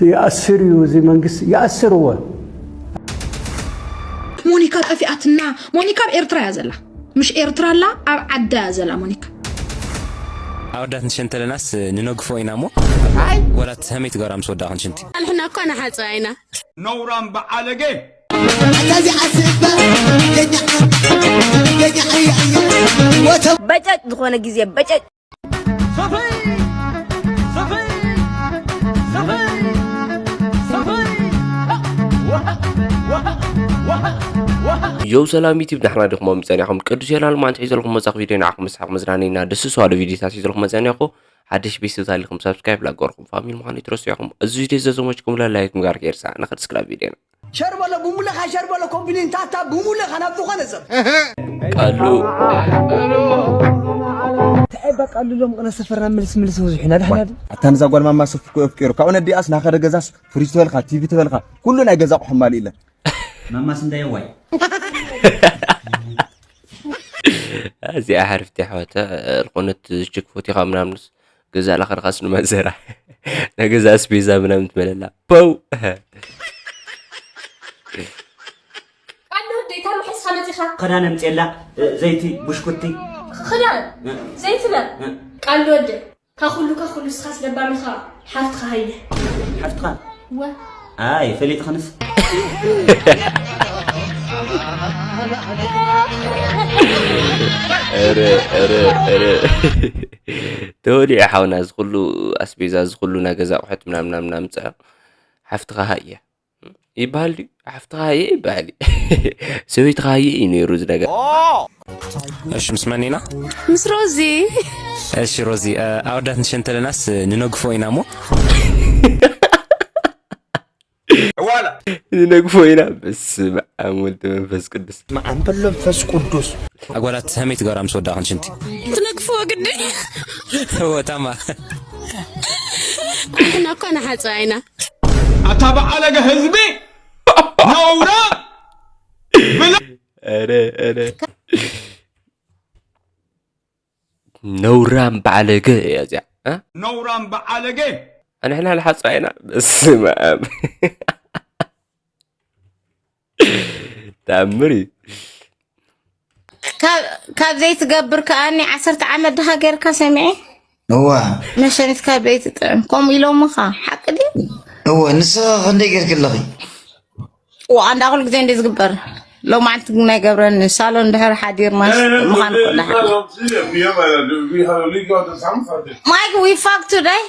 ይኣስር እዩ እዚ መንግስቲ፣ ይኣስርዎ። ሞኒካ ጠፊኣትና። ሞኒካ ኣብ ኤርትራ እያ ዘላ፣ ምሽ ኤርትራ ኣላ፣ ኣብ ዓዳ እያ ዘላ ሞኒካ። ኣወዳት ንሸንተለናስ ንነግፎ ኢና እሞ ወላት ሰመይቲ ጋር ምስ ወዳኹን ሽንቲ ኣልሕና እኳ ንሓፅባ ኢና። ነውራም በዓለገ በጨጭ ዝኾነ ግዜ በጨጭ ዮው ሰላም ዩቲብ ዳሕና ዲኹም ጸኒሖም ቅዱስ የላል ማንት ሒዘልኩም መጻኽ ቪድዮ ንዓኹም መሳቕ መዝናነይና ደስ ዝዋሉ ቪድዮታት ሒዘልኩም መጸኒኹ ሓድሽ ቤተሰብ ታሊኹም ሳብስክራይብ ላገርኩም ፋሚል ምዃኑ ይትረሱ ኢኹም እዚ ቪድዮ ዘዘሞችኩም ላይክ ምግባር ከይርሳ ንኸድ ስክራብ ቪድዮና ሸር በሎ ብሙለኻ ሸር በሎ ኮምፕሊን ታታ ብሙለኻ ናብ ዝኾነ ሰብ ቃሉ ተዐባ ቃሉ ሎም ቅነ ሰፈርና ምልስ ምልስ ብዙሕ ኢና ዳሕና ኣታ ነዛ ጓል ማማ ሱፍ እኮ ኣፍቂሩ ካብኡ ነዲኣስ ናኸደ ገዛስ ፍሪጅ ትበልካ ቲቪ ትበልካ ኩሉ ናይ ገዛ ኣቑሑ ማሊእለን ማማስ እንዳየዋይ እዚኣ ሓርፍቲ ኣሕዋታ ዝኾነት ችክ ፎቲኻ ምናምንስ ገዛ ላኸድኻስ ንመዘራ ናይ ገዛ ኣስቤዛ ምናምን ትበለላ ፖው ቃል ወደይ ካብ መሐስኻ መፂኻ ኸዳን ኣምፅየላ ዘይቲ ቡሽኩቲ ኽዳን ዘይቲ በር ቃል ወደይ ካብ ኩሉ ካብ ኩሉ እስኻስ ለባም ኢኻ ሓፍትኻ ሃየ ሓፍትኻ ወ ኣይ ፈሊጥኽንስ ኧረ ኧረ ኧረ ተወሊዑ ሓውና እዚ ኩሉ ኣስቤዛ እዚ ኩሉ ናይ ገዛ ኣቑሑት ምናምን ምናምን ኣምፅኣ ሓፍትኻ ሃየ ይበሃል ድዩ ሓፍትኻ ሃየ ይበሃል እዩ ሰበይትኻ ሃየ እዩ ነይሩ እዚ ነገር እሺ ምስ መን ኢና ምስ ሮዚ እሺ ሮዚ ኣወዳት ንሸንተለናስ ንነግፎ ኢና እሞ ዋላ ንነግፎ ኢና በስመ ኣብ ወልድ መንፈስ ቅዱስ መዓን በሎ መንፈስ ቅዱስ ኣጓላት ሰመይቲ ጋር ምስ ወዳኹን ሽንቲ ትነግፍዎ ግዲ ወታማ ኣንትና እኳ ንሓፅባ ኢና ኣታ በዓለገ ህዝቢ ነውራ ኧረ ኧረ ነውራም በዓለገ እያ እዚኣ እ? ነውራም በዓለገ ኣንሕና ንሓፅባ ኢና በስመ ኣብ ተኣምር እዩ ካብ ዘይትገብር ከኣኒ ዓሰርተ ዓመት ድኻ ጌርካ ሰሚዐ እዋ መሸኒት ካብ ዘይትጥዕም ከምኡ ኢሎምኻ ሓቂ ድዩ እወ ንስኻ ክንደይ ጌርኪ ኣለኺ ዋኣ እንዳ ኩሉ ግዜ እንደ ዝግበር ሎማዓንቲ ግን ኣይገብረኒ ሳሎን ድሕሪ ሓዲርና ምዃን ኮና ማይክ we fuck today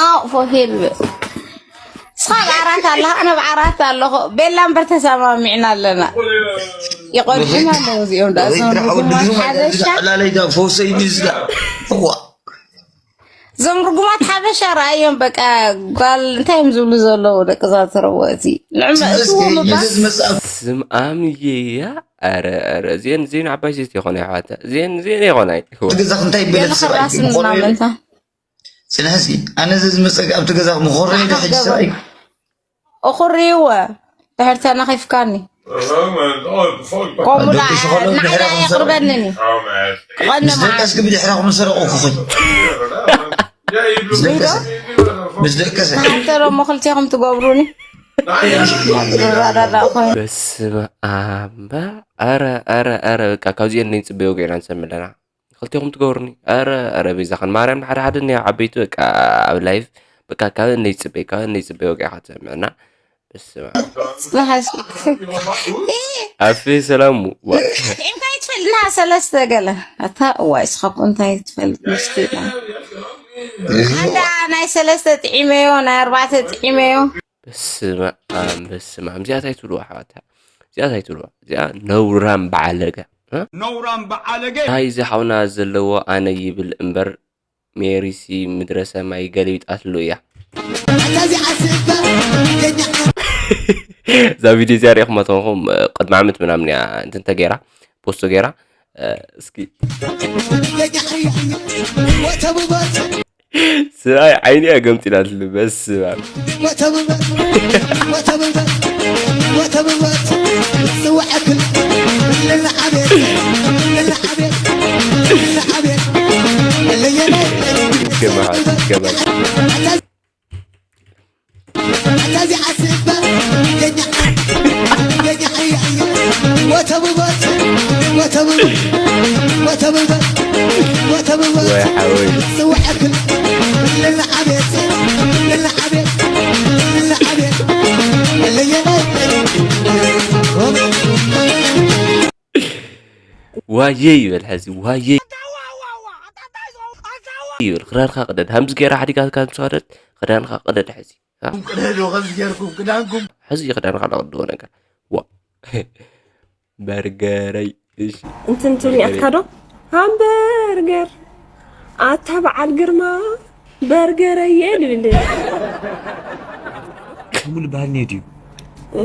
ኣው ፎሄል እስኻ ብዓራት ኣለኻ ኣነ ብዓራት ኣለኹ ቤላ እምበር ተሰማሚዕና ኣለና ይቆድሑና ኣለዉ እዚኦም ዳእሶም ርጉማት ሓበሻ ዕላለይ ዳ ፈውሰይ ድዩ ዝዳ እዋ እዞም ርጉማት ሓበሻ ረኣዮም በቃ ጓል እንታይ እዮም ዝብሉ ዘለዉ ደቂ ዛተረዎ እቲ ንዕመ እቲ ውሉዳ ስምኣም እየያ ኣረ ኣረ እዚአን እዚአን ዓባይ ሴት ይኾና ይሓዋታ እዚአን እዚአን ይኾና ገዛ እንታይ በለት ሰብኣይ ራስን እናመንታ ጽንሕሲ ኣነ እዚ ዝመጸ ኣብቲ ገዛ ምኾረ ሕጂ ሰብኣይ እኹርይወ ድሕር ተነኺፍካኒ ከምኡ ንዓያ የቕርበንኒ ምስ ደቀስኪ ብድሕራኹም ዝሰረቑ ክኹይ ምስ ደቀሰ ሓንተ ዶሞ ክልቴኹም ትገብሩኒ በስመ ኣብ ኣረ ኣረ ኣረ በቃ ካብዚአን ነይፅበዮ ገይና ንሰምዕ ኣለና ክልቴኹም ትገብሩኒ ኣረ ኣረ ቤዛኽን ማርያም ንሓደ ሓደ እኒኣ ዓበይቲ በቃ ኣብ ላይፍ በቃ ካብ እነይ ፅበይ ካብ እነይ ፅበይ ወቂዕካ ትሰምዕና በስመ ኣብ ኣፌ ሰላሙ እንታይ ትፈልጥና ሰለስተ ገለ ኣታ እዋይ ስኻኮ እንታይ ትፈልጥ ምስኪና ሓዳ ናይ ሰለስተ ጥዒመዮ ናይ ኣርባዕተ ጥዒመዮ በስመ ኣብ በስመ ኣብ እዚኣ እንታይ ትብልዋ ኣሕዋት እዚኣ እንታይ ትብልዋ እዚኣ ነውራም በዓለገ እ? ነውራም በዓለገ እንታይ እዚ ሓውና ዘለዎ ኣነ ይብል እምበር ሜሪሲ ምድረ ሰማይ ገለቢጣትሉ እያ እዛ ቪድዮ እዚኣ ሪኢኹማ ተኾንኩም ቅድሚ ዓመት ምናምን እያ እንትን ተገይራ ፖስቶ ገይራ እስኪ ሰብኣይ ዓይኒ እያ ገምጢላትሉ በስመ ኣብ ገባሃል፣ ገባሃል። ወይ ሓወይ። ዋየ ይበል፣ ሕዚ ዋየ ይበል። ክዳንካ ቅደድ፣ ሃምዚ ገይራ ሓዲጋትካ ምስ ኸደት፣ ክዳንካ ቅደድ ሕዚ። እ? ቅደዱ፣ ከምዚ ጌርኩም ክዳንኩም። ሕዚ ክዳንካ ለቕድዎ ነገር። ዋ። በርገረይ፣ እሺ። እንትን ትብል እያ በርገረይ። ትካዶ? ሃምበርገር። ኣታ በዓል ግርማ፣ በርገረየ ልብል። ከምኡ ልበሃል እኒኦ ድዩ? እ፣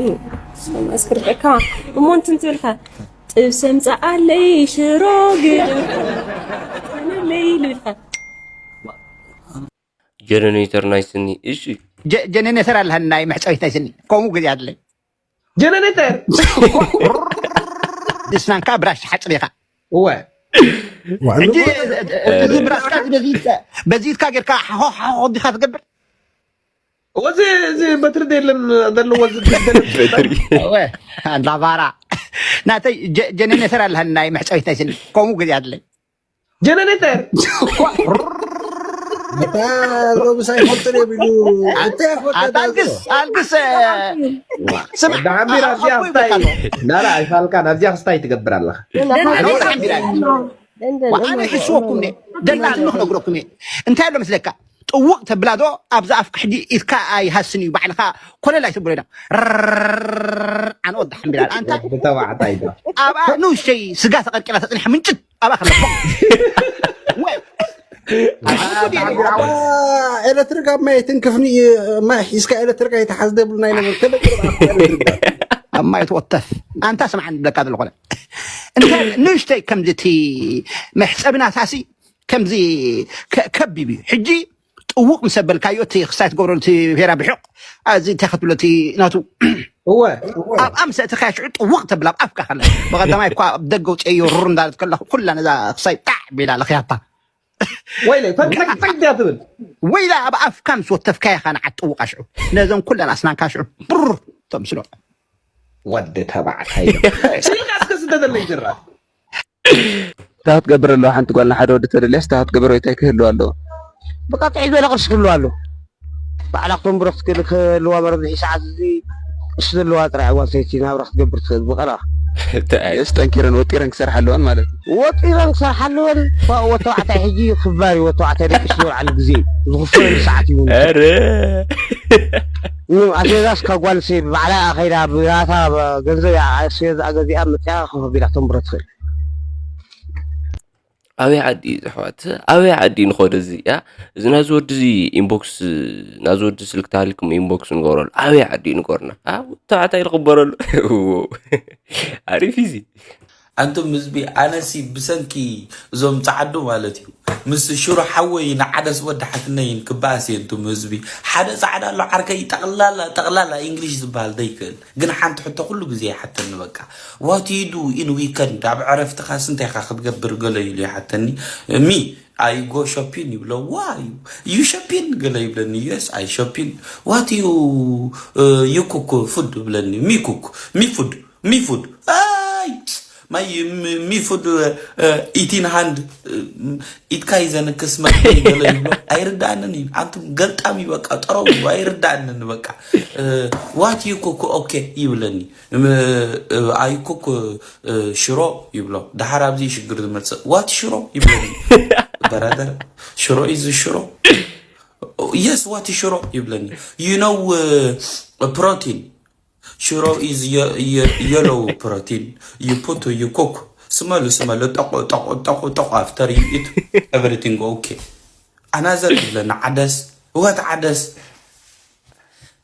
ሰማይ እስክርቀካ። እሞ እንትን ትብልካ፣ ጥብሲ ኣምፀኣለይ ሽሮ ግድም። ጥዕመለይ ልብልካ። ጀነሬተር ናይ ስኒ፣ እሺ። ጀ-፣ ጀነሬተር ኣለሃኒ ናይ መሕፀቢት ናይ ስኒ። ከምኡ ግዜ ኣለይ። ጀነሬተር። ድስናንካ ብራሽ ሓፅብ ኢኻ። እወ። ሕጂ፣ እዚ ብራሽካ እዚ በዚ፣ በዚ ኢድካ ጌርካ ሓሆ፣ ሓሆ ዲኻ ትገብር? እዚ፣ እዚ በትሪ ደለን ዘለዎ፣ እዚ በትሪ። እወ፣ ኣንዳ ፋራ። ናተይ ጀ-፣ ጀነሬተር ኣለሃኒ ናይ መሕፀቢት ናይ ስኒ። ከምኡ ግዜ ኣለይ። ጀነሬተር። ኣታ፣ እዞም ሳይፈልጡ እዮም ኢሉ። ኣታ፣ ኣታ፣ ኣታ፣ ኣልግስ፣ ኣልግስ፣ እ፣ ስማ፣ ወዲ ሓምቢር፣ ኣብዚኣ ኣቦይ ክስታይ፣ በቃ። ናላ ኣይፋልካን፣ ኣብዚኣ ክስታይ ትገብር ኣለኻ። ደንደን። ኣነ ወዲ ሓምቢር ኣለ። ደንደን። ዋ፣ ኣነ ይሕስወኩም እየ። ደላሉ ክነግረኩም እየ። እንታይ ኣሎ መስለካ? ጥውቕ ተብላ ዶ ኣብዛ ኣፍ ክሕዲ ኢድካ ኣይሃስን እዩ፣ ባዕልኻ ኮለል ኣይትብሎ ኢና። ርርርርር፣ ኣነ ወዲ ሓምቢር ኣለ። ኣንታ ወዲ ተባዕታይ ዶ? ኣብኣ ንእሽተይ ስጋ ተቐርቂራ ተጽኒሓ ምንጭት ኣብኣ ከለቦ። ወይ። ኣታ፣ ኤሌክትሪክ ኣብ ማይ ትንክፍኒ፣ ማይ ሒዝካ ኤሌክትሪክ ኣይትሓዝ ደብሉ ናይ ነበር። ከመይ ገይሩ ኣብ ኤሌክትሪክ ዶ? ኣብ ማይ ትወተፍ። ኣንታ ስምዓኒ፣ ብለካ ዘሎ ኮነ። እንታይ ንእሽተይ ከምዚ እቲ መሕጸቢ ናታሲ ከምዚ ከ-፣ ከቢብ እዩ። ሕጂ ጥውቕ ምስ ኣበልካዮ፣ እቲ ክስታይ ትገብረሉ፣ እቲ ፌራ ብሑቕ፣ እዚ እንታይ ክትብሎ፣ እቲ ናቱ እወ፣ እወ። ኣብኣ ምስ ኣእተኻያ ሽዑ ጥውቕ ተብል፣ ኣብ ኣፍካ ከላ። ብቐዳማይ እኳ ኣብ ደገ ውፅኤዮ ሩር እንዳለት ከለኹ፣ ኩላ ነዛ ክስታይ ጣዕ ቢላ ለኽያታ። ወይለይ፣ ፈግ፣ ፈግ፣ ፈግ እያ ትብል። ወይላ ኣብ ኣፍካ ምስ ወተፍካያ ኸኣ ንዓት ጥውቓ ሽዑ። ነዘን ኩለን ኣስናንካ ሽዑ ብሩር ተምስሎ። ወዲ ተባዕታይ። ስኢልካ እስከ ስደደለይ ድራ። እንታይ ክትገብር ኣለዋ ሓንቲ ጓል ንሓደ ወዲ ተደልያስ እንታይ ክትገብር ወይ እንታይ ክህልዋ ኣለዎ? ብቃ ጥዕይ ዝበለ ቅርሺ ክህልዋ ኣለዎ። ባዕላ ክተንብሮ ክትክእል ክህልዋ መረብ ዝሒ ሰዓት እዚ ቅርሺ ዘለዋ ጥራይ ጓል ሰይቲ ናብራ ክትገብር ትኽእል ብቐራ። እንታይ? የስ፣ ጠንኪረን ወጢረን ክሰርሓ ኣለወን ማለት እዩ። ወጢረን ክሰርሓ ኣለወን። ዋ-፣ ወተባዕታይ ሕጂ ክባር እዩ። ወተባዕታይ ደቂሱ ዝወርዓሉ ግዜ እዩ። ዝኽፈለሉ ሰዓት እዩ። ኧረ። ኑ፣ ኣስቤዛስ ካብ ጓል ሰይቲ ባዕላ እያ ከይዳ ብናታ ገንዘብ እያ ኣስቤዛ ገዚኣ መፂኣ ኮፍ ኣቢላ ክተንብሮ ትኽእል። ኣበይ ዓዲ እዩ ዝሕዋት? ኣበይ ዓዲ ንኸዶ እዚ? ያ፣ እዚ ናዚ ወዲ እዚ ኢንቦክስ፣ ናዚ ወዲ ስልክ ተሃልኩም ኢንቦክስ ንገረሉ። ኣበይ ዓዲ ንገሩና። ኣ፣ ተባዕታይ ንኽበረሉ። ኣሪፍ እዩ እዚ። ኣንቱም ህዝቢ፣ ኣነሲ ብሰንኪ እዞም ጸዓዱ ማለት እዩ። ምስ ሽሮ ሓወይ ንዓደስ ወዲ ሓትነይን ክበኣስ እየ። ኣንቱም ህዝቢ፣ ሓደ ጻዕዳ ኣሎ ዓርከይ፣ ጠቕላላ፣ ጠቕላላ ኢንግሊሽ ዝበሃል ዘይክእል። ግን ሓንቲ ሕቶ ኩሉ ግዜ ይሓተኒ በቃ። What you do in weekend? ኣብ ዕረፍትኻስ እንታይ ኢኻ ክትገብር? ገለ ኢሉ ይሓተኒ። Me, I go shopping ይብሎ። Why? You shopping? ገለ ይብለኒ። Yes, I shopping. What you, uh, you cook food? ይብለኒ። Me cook. Me food. Me food. ኣይ! My, me, me food, uh, uh, eating hand, uh, ኢትካ እዩ ዘንክስ መግቢ ገለ ይብሎ። ኣይርዳእንን እዩ። ኣንቱም ገልጣም እዩ በቃ፣ ጠረው እዩ። ኣይርዳእንን በቃ። Uh, what you cook? Okay ይብለኒ። ም-፣ uh, I cook, uh, ሽሮ ይብሎ። ደሓር ኣብዚ ሽግር ዝመጽእ። What ሽሮ ይብለኒ። በራደር፣ ሽሮ is ሽሮ። Yes, what ሽሮ ይብለኒ። You know, uh, protein. ሽሮ is ye-, ye-, yellow protein. You put, you cook. ስመሉ፣ ስመሉ፣ ጠቁ፣ ጠቁ፣ ጠቁ፣ ጠቁ። After you eat, everything okay. Another ይብለኒ፣ ዓደስ። What ዓደስ?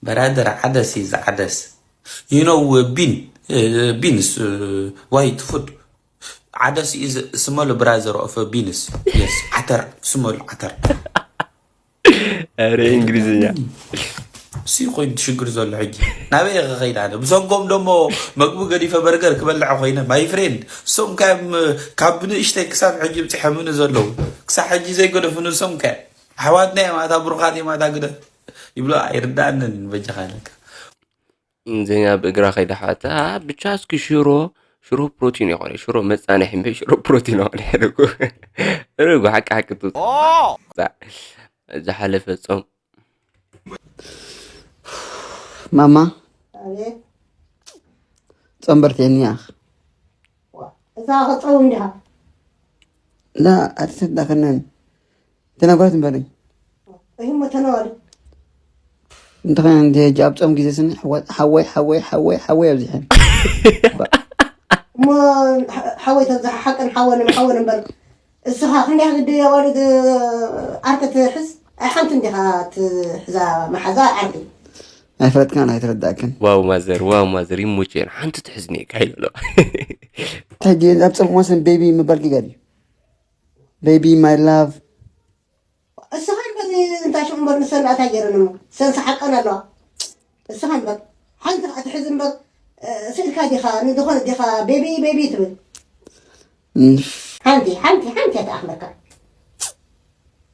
በራደር፣ ዓደስ is ዓደስ። You know, uh, bean, uh, beans, uh, white food. ዓደስ is small brother of beans. Yes, ዓተር፣ ስመሉ ዓተር። ኣረ እንግሊዝኛ። ሲ ኮይኑ ሽግር ዘሎ ሕጂ። ናበይ ኢኻ ከይድ ኣነ? ብሰንኮም ደሞ መግቢ ገዲፈ በርገር ክበልዕ ኮይነ። My friend፣ እሶም ከ ካብ ንእሽተይ ክሳብ ሕጂ ብፅሐምኒ ዘለዉ። ክሳብ ሕጂ ዘይገደፉ ንሶም ከ። ኣሕዋትና እዮም ኣታ ብሩኻት እዮም ኣታ ግደ ይብሎ ኣይርዳእንን በጃኻ ኢለካ። እንዘኛ ብእግራ ከይዳ ኣሕዋታ ብቻ እስኪ ሽሮ ሽሮ ፕሮቲን ይኾነ ሽሮ መጻንሒ እምበር ሽሮ ፕሮቲን ይኾነ ርጉ ርጉ ሓቂ ሓቂ ቱ ዝሓለፈ ጾም ማማ ኣቤት ጸንበርትኒ ኣኽ እዛ ከፀው እንዲኻ ላ ኣትሰዳኸነን ተነጓት እምበሪ እሞ ተነዋሪ እንተኸነ እንዲ ሕጂ ኣብ ጾም ግዜ ስኒ ሓወይ ሓወይ ሓወይ ሓወይ ኣብዚሐን እሞ ሓወይ ተብዝሓ ሓቅን ሓወንም ሓወን እምበር እስኻ ክንደይ ግዲ የዋልድ ዓርኪ ትሕዝ ኣይ ሓንቲ እንዲኻ ትሕዛ መሓዛ ዓርኪ ኣይፈለጥካን ኣይተረዳእክን ዋው ማዘር ዋው ማዘር ይሙቼን ሓንቲ ትሕዝኒ ካይሎ ሕጂ ኣብ ጾም ወሰን ቤቢ ምባል ጊጋ ድዩ ቤቢ ማይ ላቭ እስኻ እምበር እንታይ ሽዑ እምበር ንሰን ኣታ ገይረን እሞ ሰንስ ሓቀን ኣለዋ እስኻ እምበር ሓንቲ ከዓ ትሕዝ እምበር ስእልካ ዲኻ ንዝኾነ ዲኻ ቤቢ ቤቢ ትብል ሓንቲ ሓንቲ ሓንቲ እያ ትኣኽለካ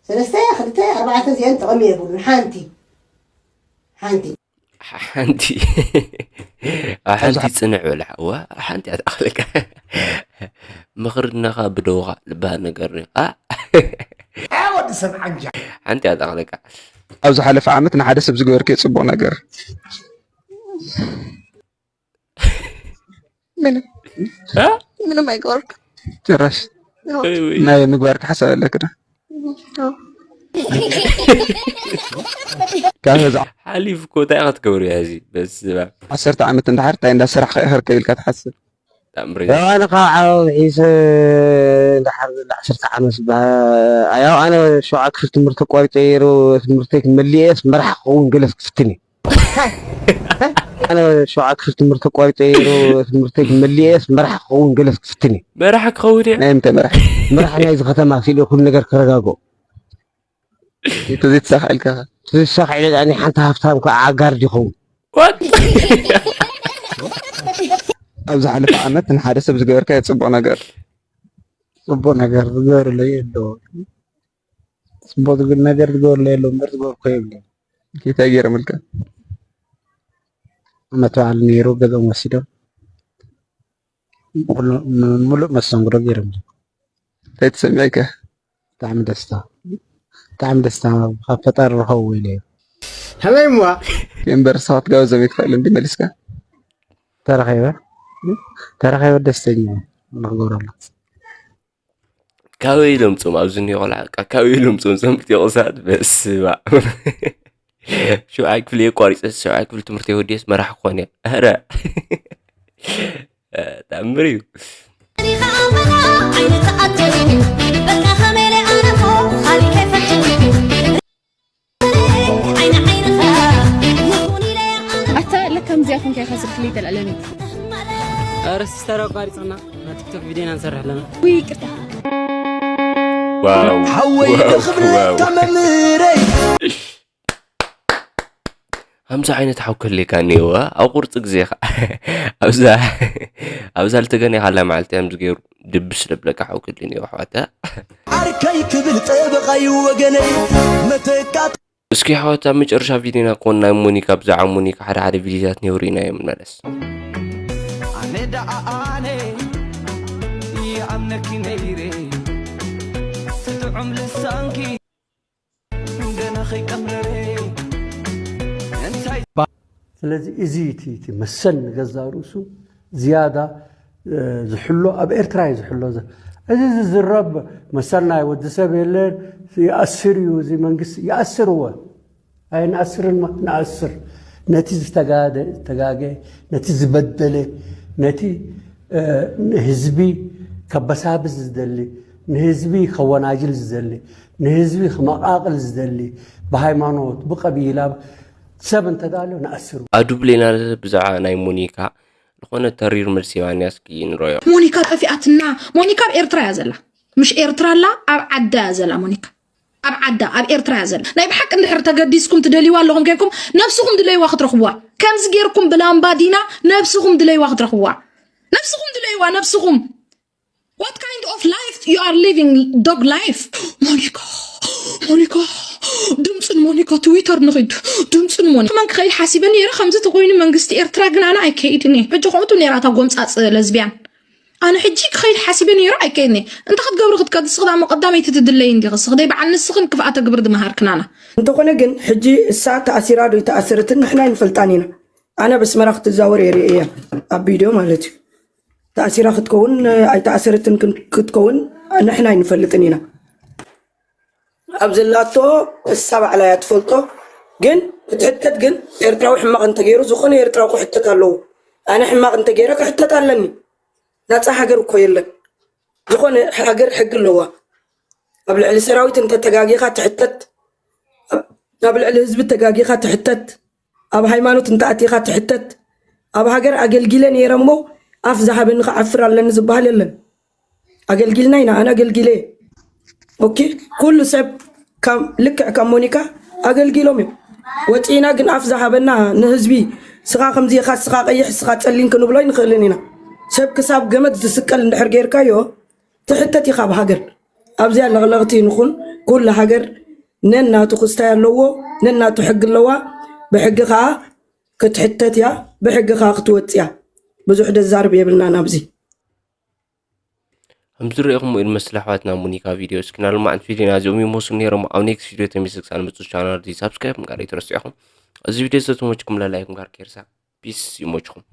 ሰለስተ ክልተ ኣርባዕተ እዚአን ጥቕሚ የብሉን ሓንቲ ሓንቲ ሓንቲ ኣብ ሓንቲ ጽንዕ በላ እዋ ሓንቲ እያ ትኣኽለካ ምኽሪ ድነኻ ብደውኻ ዝበሃል ነገር ሪኻ ወዲ ሰብ ዓንጃ ሓንቲ እያ ትኣኽለካ ኣብ ዝሓለፈ ዓመት ንሓደ ሰብ ዝገበርክዮ ፅቡቕ ነገር ምንም ምንም ኣይገበርኩ ጭራሽ ናይ ምግባር ክሓሳብ ኣለክ ዶ ካብ ህዛ ሓሊፍ እኮ እንታይ ኢኻ ትገብርዮ ሕዚ በስባ ዓሰርተ ዓመት እንድሓር እንታይ እንዳሰራሕካ ኢኸ ርከብ ኢልካ ትሓስብ ተኣምሪ ያው ኣነ ካብ ዓበብ ሒሰ እንድሓር ዘለ ዓሰርተ ዓመት ዝበሃል ያው ኣነ ሸውዓ ክፍል ትምህርቲ ኣቋሪፀ ነይሩ ትምህርተይ ክመልእስ መራሕ ክኸውን ገለስ ክፍትን እዩ ኣነ ሸውዓ ክፍል ትምህርቲ ኣቋሪፀ ነይሩ ትምህርተይ ክመልእስ መራሕ ክኸውን ገለስ ክፍትን እዩ መራሕ ክኸውን እየ ናይ ምንታይ መራሕ መራሕ ናይዚ ከተማ ክኢለ ኩሉ ነገር ክረጋግኦ ተዘይተሳኽዐልካ ተዘይተሳኽዐለ ዳኒ ሓንቲ ሃፍታም ከዓ ዓጋር ድኸውን ኣብ ዝሓለፈ ዓመት ንሓደ ሰብ ዝገበርካዮ ፅቡቕ ነገር ፅቡቕ ነገር ዝገበረለይ የለዎ ፅቡቕ ነገር ዝገበረለይ የለዎ እምበር ዝገበርኮ የብለይ እንታይ ገይሮምልካ ዓመት በዓል ነይሩ ገዝኦም ወሲዶም ሙሉእ መስተንግዶ ገይሮም እንታይ ተሰሚዕካ ብጣዕሚ ደስታ ብጣዕሚ ደስታ ካብ ፈጣሪ ረኸቡ ኢለ ከመይ እሞ እምበር ንስኻ ክትጋብዞም ይትኽእል እንዲ መሊስካ ተረኸበ ተረኸበ ደስተኛ ንክገብረሉ ካበይ ኢሎም ጾም ኣብዚ እኒኦ ቆልዓ በቃ ካበይ ኢሎም ጾም ሰንበት የቑሳት በስባ ሸውዓይ ክፍል የቋሪፀ ሸውዓይ ክፍል ትምህርቲ የወዲየስ መራሕ ክኾን እየ ኧረ ተኣምር እዩ ዓይኒ ተኣትዩ በቃ ከመይ ኢለ ኣነ እሞ ካሊእ ከይፈቱ ዓይኒ ዓይንኻ ይኹን ኢለ ኣነ ኣታ ለካ ከምዚኣ ኮንካ ኢኻ ስልክለይ ተልዕለኒ ኧረ ሲስተር ኣቋሪፅና ናይ ቲክቶክ ቪድዮና ንሰርሕ ኣለና ውይ ይቅርታ ዋው ሓወይ ዋው ክብለካ ዋው መምህረይ ከምዚ ዓይነት ሓው ከልካ እኒኤዋ ኣብ ቁርፂ ግዜኻ ኣብዛ ኣብዛ ልተገነ ካላ መዓልቲ እዮም ዝገይሩ ድብስ ለብለካ ሓው ከል እኒኤዋ ኣሕዋታ ዓርከይ ክብል ጠበቓይ ወገነይ መተካት እስኪ ኣሕዋት ኣብ መጨረሻ ቪድዮና ኮን ናይ ሞኒካ ብዛዕባ ሞኒካ ሓደ ሓደ ቪድዮታት ነውሪና እዮም ንመለስ ኣነ ደኣ ኣነ ይኣምነኪ ነይረ ትጥዑም ልሳንኪ ገና ከይቀምረረ እንታይ ስለዚ እዚ እቲ እቲ መሰል ንገዛእ ርእሱ ዝያዳ ዝሕሎ ኣብ ኤርትራ እዩ ዝሕሎ እዚ ዝዝረብ መሰል ናይ ወዲ ሰብ የለን ይኣስር እዩ እዚ መንግስቲ ይኣስር እወ ኣይንኣስርን ንኣስር ነቲ ዝተጋገ ነቲ ዝበደለ ነቲ ንህዝቢ ከበሳብስ ዝደሊ ንህዝቢ ከወናጅል ዝደሊ ንህዝቢ ክመቓቕል ዝደሊ ብሃይማኖት ብቀቢላ ሰብ እንተዳሎ ንኣስሩ ኣዱብሌና ብዛዕባ ናይ ሞኒካ ዝኾነ ተሪር መልሲ የባንያ እስኪ ንረዮ ሞኒካ ጠፊኣትና ሞኒካ ኣብ ኤርትራ እያ ዘላ ምሽ ኤርትራ ኣላ ኣብ ዓዳ እያ ዘላ ሞኒካ ኣብ ዓዳ ኣብ ኤርትራ እያ ዘላ ናይ ብሓቂ እንድሕር ተገዲስኩም ትደልይዋ ኣለኹም ከይንኩም ነብስኹም ድለይዋ ክትረኽብዋ ከምዚ ጌርኩም ብላምባዲና ነብስኹም ድለይዋ ክትረኽብዋ ነብስኹም ድለይዋ ነብስኹም What kind of life you are living dog life ሞኒካ ሞኒካ ካብ ትዊተር ንኺድ ድምፂ ንመን ከማን ክኸይድ ሓሲበ ነይረ። ከምዚ ተኮይኑ መንግስቲ ኤርትራ ግን ኣነ ኣይከይድን እየ። ሕጂ ከምኡ ነይራ እታ ጎምፃፅ ለዝቢያን። ኣነ ሕጂ ክኸይድ ሓሲበ ነይረ ኣይከይድን እየ። እንታይ ክትገብሪ ክትከዲ ንስኺ ዳሞ ቀዳመይቲ ትድለይ እንዲኺ ንስኺ ደይ በዓል ንስኽን ክፍኣተ ግብሪ ድመሃርክናና። እንተኾነ ግን ሕጂ እሳ ተኣሲራ ዶ ኣይተኣሰረትን ንሕና ኣይንፈልጣን ኢና። ኣነ በስመራ ክትዛወር የርኢ እያ ኣብ ቪድዮ ማለት እዩ። ተኣሲራ ክትከውን ኣይተኣሰረትን ክን- ክትከውን ንሕና ኣይንፈልጥን ኢና። ኣብ ዘላቶ እሳ ባዕላ እያ ትፈልጦ። ግን ክትሕተት ግን ኤርትራዊ ሕማቕ እንተገይሩ ዝኾነ ኤርትራዊ ክሕተት ኣለዎ። ኣነ ሕማቕ እንተገይረ ክሕተት ኣለኒ። ናፃ ሃገር እኮ የለን። ዝኾነ ሃገር ሕጊ ኣለዋ። ኣብ ልዕሊ ሰራዊት እንተተጋጊኻ ትሕተት፣ ኣብ ልዕሊ ህዝቢ ተጋጊኻ ትሕተት፣ ኣብ ሃይማኖት እንተኣቲኻ ትሕተት። ኣብ ሃገር ኣገልጊለ ነይረ እሞ ኣፍ ዝሃበኒ ክዓፍር ኣለኒ ዝበሃል የለን። ኣገልጊልና ኢና፣ ኣነ ኣገልጊለ እየ። ኦኬ፣ ኩሉ ሰብ ከም ልክዕ ከም ሞኒካ ኣገልጊሎም እዮም። ወፂእና ግን ኣፍ ዝሃበና ንህዝቢ ስኻ ከምዚ ኢኻ፣ ስኻ ቀይሕ፣ ስኻ ፀሊም ክንብሎ ኣይንኽእልን ኢና። ሰብ ክሳብ ገመድ ዝስቀል እንድሕር ጌርካዮ ትሕተት ኢኻ ኣብ ሃገር። ኣብዚኣ ለቕለቕቲ ንኹን፣ ኩሉ ሃገር ነናቱ ክስታይ ኣለዎ፣ ነናቱ ሕጊ ኣለዋ። ብሕጊ ከዓ ክትሕተት እያ፣ ብሕጊ ከዓ ክትወፅ እያ። ብዙሕ ደዛርብ የብልናን ኣብዚ። ከም ዝረእኹም ኢሉ መስል ኣሕዋትና ሙኒካ ቪድዮ እስኪ ናልማዕንቲ ቪድዮና እዚኦም ይመስሉ ነይሮም። ኣብ ኔክስት ቪድዮ ተመልሰ ክሳብ ንመፅእ ቻናል እዚ ሳብስክራይብ ምግባር ኣይትረስዑ ኢኹም። እዚ ቪድዮ ዝተመችኩም ለላይኩም ጋር ኬርሳ ፒስ ይመችኹም።